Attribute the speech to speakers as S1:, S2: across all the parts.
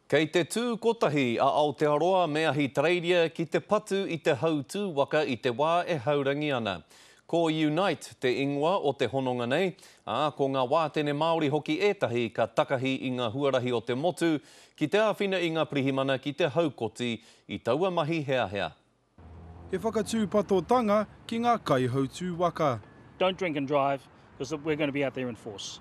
S1: Kei te tū kotahi a Aotearoa me Ahitereiria ki te patu i te hautū waka i te wā e haurangi ana. Ko Unite te ingoa o te hononga nei, ā, ko ngā wātene Māori hoki ētahi ka takahi i ngā huarahi o te motu ki te āwhina i ngā pirihimana ki te haukoti i taua mahi heahea.
S2: He whakatūpatotanga ki ngā kaihautū waka.
S3: Don't drink and drive because we're going to be out there in force.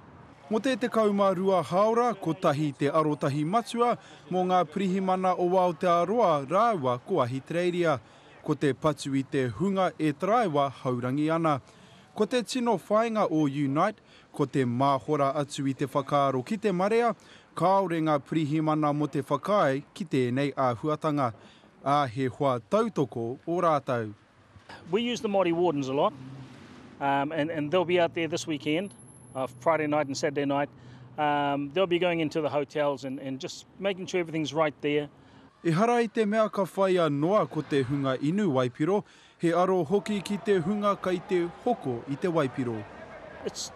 S2: Mō te 12 hāora, kotahi te arotahi matua mō ngā pirihimana o Aotearoa rāua ko Ahitereiria, ko te patu i te hunga e taraiwa haurangi ana. Ko te tino whāinga o Unite, ko te māhora atu i te whakaaro ki te marea, kāore ngā pirihimana mō te whakaae ki tēnei āhuatanga. ā, he hoa tautoko ō rātou.
S3: We use the Māori wardens a lot, um, and, and they'll be out there this weekend, uh, Friday night and Saturday night. Um, they'll be going into the hotels and, and just making sure everything's right there.
S2: Ehara i te mea ka whaia noa ko te hunga inu waipiro, he aro hoki ki te hunga kai te hoko i te waipiro.
S3: It's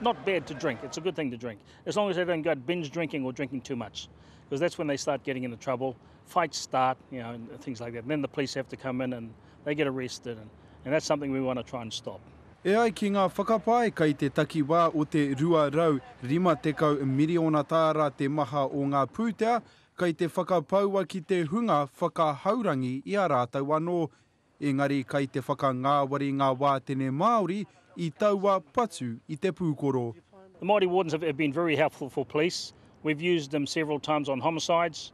S3: not bad to drink, it's a good thing to drink, as long as they don't go binge drinking or drinking too much, because that's when they start getting into trouble. Fights start, you know, and things like that. And then the police have to come in and they get arrested and, and that's something we want to try and stop.
S2: E ai ki ngā whakapae kei te takiwā o te 250 miriona tāra te maha o ngā pūtea kei te whakapaua ki te hunga whakahaurangi i a rātou anō, engari kei te whakangāwari ngā wātene Māori i taua patu i te pūkoro.
S3: The Māori wardens have been very helpful for police. We've used them several times on homicides.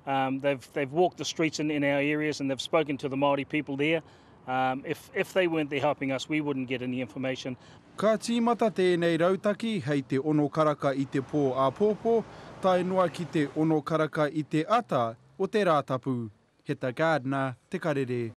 S3: Um, they've, they've walked the streets in, in our areas and they've spoken to the Māori people there. Um, if, if they weren't there helping us, we wouldn't get any information.
S2: Ka tīmata tēnei rautaki hei te ono karaka i te pō āpōpō, tae noa ki te ono karaka i te ata o te Rātapu. Heta Gardiner, Te Karere.